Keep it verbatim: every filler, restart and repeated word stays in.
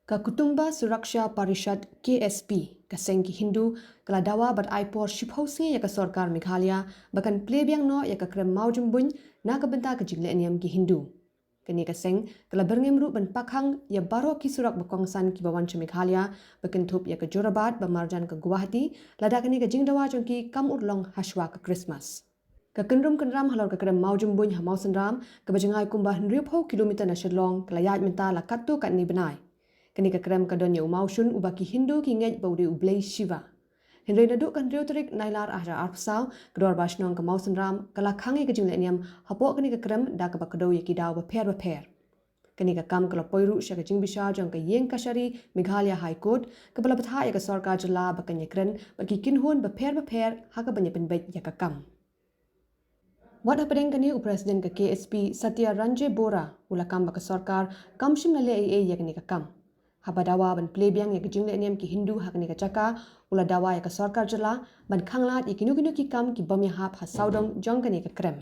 Ka Kutumba Suraksha Parishad, K S P, ka seng ki Hindu, ka la dawa bad ai por shiphew sngi ïa ka sorkar Meghalaya ba kan plie biang noh ïa ka krem mawjymbuiñ na ka bynta ka jinglehniam ki Hindu. Kane ka seng ka la byrngem ruh ban pakhang ïa baroh ki surok ba kongsan kiba wan sha Meghalaya, ba kynthup ïa ka Jorabat ba marjan ka Guwahati, lada kane ka jingdawa jong ki kam urlong hashwa ka Krismas. Ka kynrum kynram halor ka krem mawjymbuiñ ha Mawsynram, kaba jngai kumba hynriewphew kilometer na Shillong, ka la ïaid mynta la katto katne bnai. Kane ka krem ka don ïa u mawshun uba ki Hindu ki ngeit ba u dei u blei Shiva. Hynrei naduh ka hynriew tarik Nailar arhajar arphew saw, ka Dorbar Shnong ka Mawsynram ka la khang ïa ka jinglehniam hapoh kane ka krem da kaba kdew ïa ki daw bapher bapher. Kane ka kam ka la poi ruh sha ka jingbishar jong ka Ïing Kashari Meghalaya High Court, kaba la bthah ïa ka sorkar jylla ba kan ïakren bad ki kynhun bapher bapher ha kaban ïa pynbeit ïa ka kam. Wat hapdeng kane, u President ka K S P, Satya Ranjay Bora, u la kam ba ka sorkar kam shym la leh ei ei ïa kane ka kam. Haba dawa ban plie biang ïa ka jinglehniam ki Hindu ha kane ka jaka, u la dawa ïa ka sorkar jylla ban khanglad ïa kino kino ki kam ki bym ïahap ha sawdong jong kane ka krem.